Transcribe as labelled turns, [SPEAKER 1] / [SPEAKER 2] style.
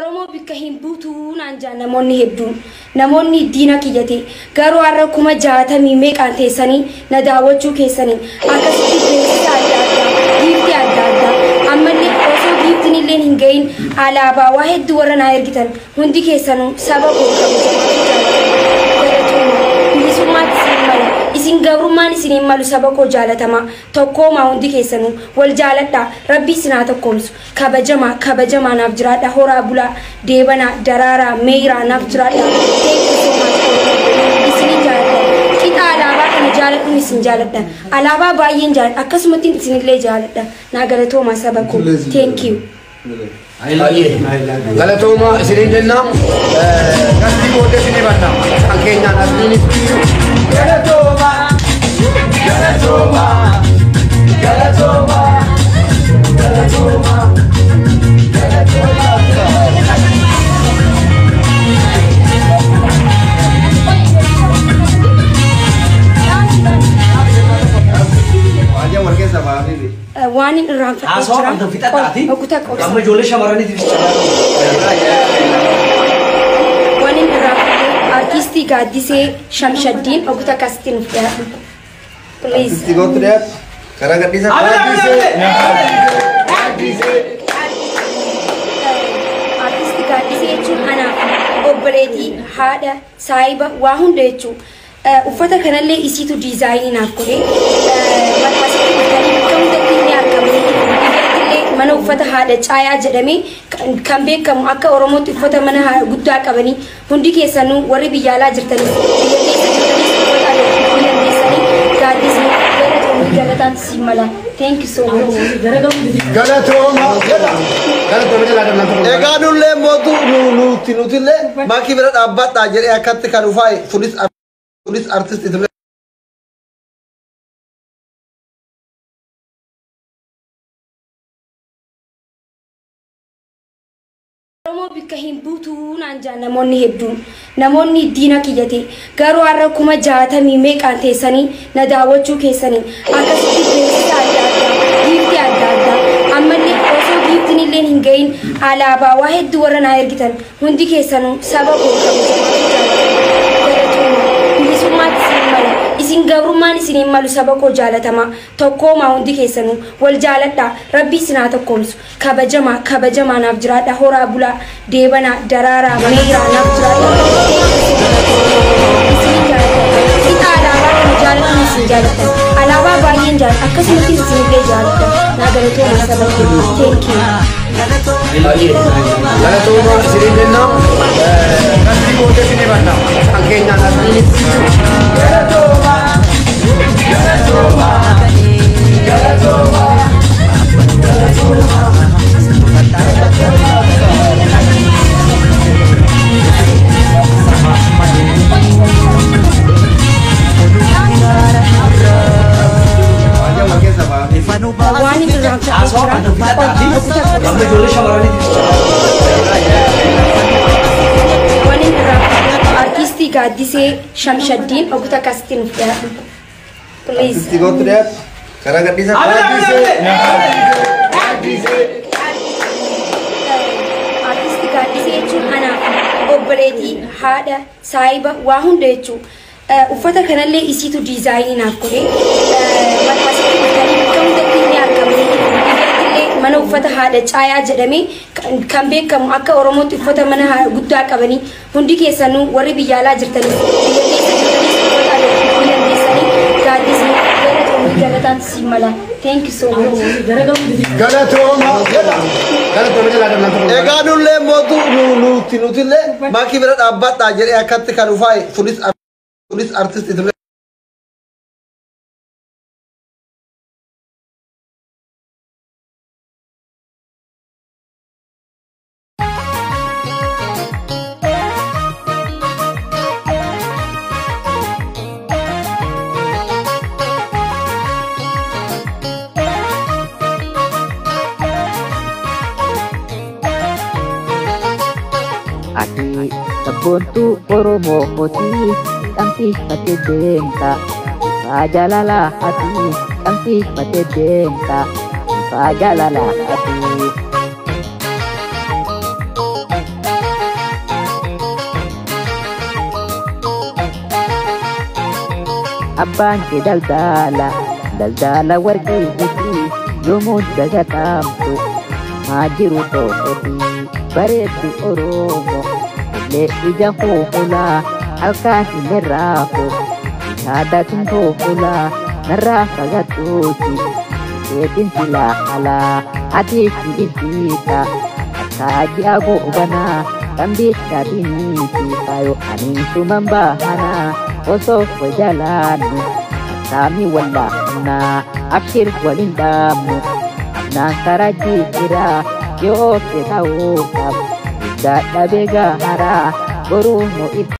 [SPEAKER 1] Oromoo bikka hin buutuu naan jaan namoonni hedduun, namoonni diina kiyyate. Garuu har'a 60,000 meeqaan teessanii na daawwachuu keessanii, akkasitti beeksisa adda addaa, giiftii adda addaa, ammallee osoo giiftiin illee hin gahin alaabaa waa hedduu warra naa ergitan hundi keessanuu saba koo kabajamaa galatooma. Bilisummaatti isin mala, isin gabrummaan isin hin malu. Saba koo jaalatamaa, tokkoomaa, hundi keessanuu wal jaaladhaa, rabbii isin haa tokkoomsu. Kabajamaa, kabajamaa, naaf jiraadha. Horaa bulaa, deebanaa, daraaraa, meeyiraa, naaf jiraadha. Thank you so much. Isinin jaaladha. Qixa alaabaa kana jaaladhuun isin jaaladha. Alaabaa baay'een jaaladha, akkasumatti isinillee jaaladha. Naa galatoomaa, saba koo. Thank you.
[SPEAKER 2] Galatooma isiniin jenna. Gastii booddee isinii banna. Kan keenyaan asliinis.
[SPEAKER 3] Galatooma! Galatooma! Galatooma! Galatooma! Galatooma!
[SPEAKER 2] Waajjira wal keessa baafii.
[SPEAKER 1] Waan hin irraanfadhee
[SPEAKER 4] Haasawaa
[SPEAKER 1] jira.
[SPEAKER 4] qabdan fixadhaati.
[SPEAKER 1] Oguta qabsa.
[SPEAKER 4] Amma ijoollee shamarraniitiif
[SPEAKER 1] Waan hin irraanfadhee, artiistii Gaaddisee Shamshaddiin oguta akkasitti nuuf dhiyaadhu. Please.
[SPEAKER 2] Artistii gootu dhiyaatu. Karaa gadhiisa.
[SPEAKER 4] Abile,
[SPEAKER 1] Artiistii Gaaddisee jechuun anaaf obboleetii, haadha, saahiba, waa hunda jechuudha. Uffata kanallee isiitu diizaayinii naaf godhe. Asitti dhuftanii bakka hundatti ni argamu. Biyyattillee mana uffata haadha caayaa jedhamee kan beekamu, akka Oromootti uffata mana guddaa qabanii, hundi keessanuu warri biyya alaa jirtanis biyya keessa jirtanis uffata argachuu dandeessanii. Gaaddisni galatoomii, galataatti siin mala. Thank you so much.
[SPEAKER 2] Galatooma. Galatooma jalaa dablan tokko.
[SPEAKER 5] Egaa nullee mootu nuti nutillee maakii bira dhaabbadhaa jedhee akkatti kan ufaaye fulis artist itti.
[SPEAKER 1] Oromoo bikka hin buutuu naan jaan namoonni hedduun, namoonni diina kiyyate. Garuu har'a 60,000 meeqaan teessanii na daawwachuu keessanii, akkasitti beeksisa adda addaa, giiftii adda addaa, ammallee osoo giiftiin illee hin gahin alaabaa waa hedduu warra naa ergitan hundi keessanuu saba koo kabajamaa galatooma. Bilisummaatti isin mala, isin gabrummaan isin hin malu. Saba koo jaalatamaa, tokkoomaa, hundi keessanuu wal jaaladhaa, rabbii isin haa tokkoomsu. Kabajamaa, kabajamaa, naaf jiraadha. Horaa bulaa, deebanaa, daraaraa, meeyiraa, naaf jiraadha. Isinin jaaladha. Qixa alaabaa kana jaaladhuun isin jaaladha. Alaabaa baay'een jaaladha, akkasumatti isinillee jaaladha. Naa galatooma, saba koo. Thank you.
[SPEAKER 2] Galatooma isiniin jenna. Gastii booddee isinii banna. Kan keenyaan asliinis.
[SPEAKER 3] Galatooma! Galatooma! Galatooma! Galatooma!
[SPEAKER 2] Waajjira wal keessa baafii.
[SPEAKER 1] Waan hin irraanfadhee
[SPEAKER 4] Haasawaa
[SPEAKER 1] jira.
[SPEAKER 4] qabdan fixadhaati.
[SPEAKER 1] Oguta qabsa.
[SPEAKER 4] Amma ijoollee shamarraniitiif
[SPEAKER 1] Waan hin irraanfadhee, artiistii Gaaddisee Shamshaddiin oguta akkasitti nuuf dhiyaadhu. Please.
[SPEAKER 2] Artistii gootu dhiyaatu. Karaa gadhiisa.
[SPEAKER 4] Abile, abile,
[SPEAKER 1] Artiistii Gaaddisee jechuun anaaf obboleetii, haadha, saahiba, waa hunda jechuudha. Uffata kanallee isiitu diizaayinii naaf godhe. Asitti dhuftanii bakka hundatti ni argamu. Biyyattillee mana uffata haadha caayaa jedhamee kan beekamu, akka Oromootti uffata mana guddaa qabanii, hundi keessanuu warri biyya alaa jirtanis biyya keessa jirtanis uffata argachuu dandeessanii. Gaaddisni galatoomii, galataatti siin mala. Thank you so much.
[SPEAKER 2] Galatooma. Galatooma jalaa dablan tokko.
[SPEAKER 5] Egaa nullee mootu nuti nutillee maakii bira dhaabbadhaa jedhee akkatti kan ufaaye fulis artist itti.
[SPEAKER 6] Ati sabboontuu Oromoo hootii qabsiifatee deemta. Ifaa jaalalaa ati qabsiifatee deemta. Ifaa jaalalaa ati. Abbaan kee daldala daldala warqiiti yoomuun dagatamtu maa jiru to'oti bareeddu Oromoo illee ija fuufulaa halkan hin raafu yaadatin fuufulaa narraa fagattuuti keetin silaa alaa ati ibsiita akka ji'a gobanaa kan bichaatiniiti faayo ani suman bahanaa osoo wajalaannu akkaami wallaannaa abshir waliin dhaabnu amnaan karaa jijjiiraa yoo obse ta'uu qab guddaa dhabee gaharaa boruu moo.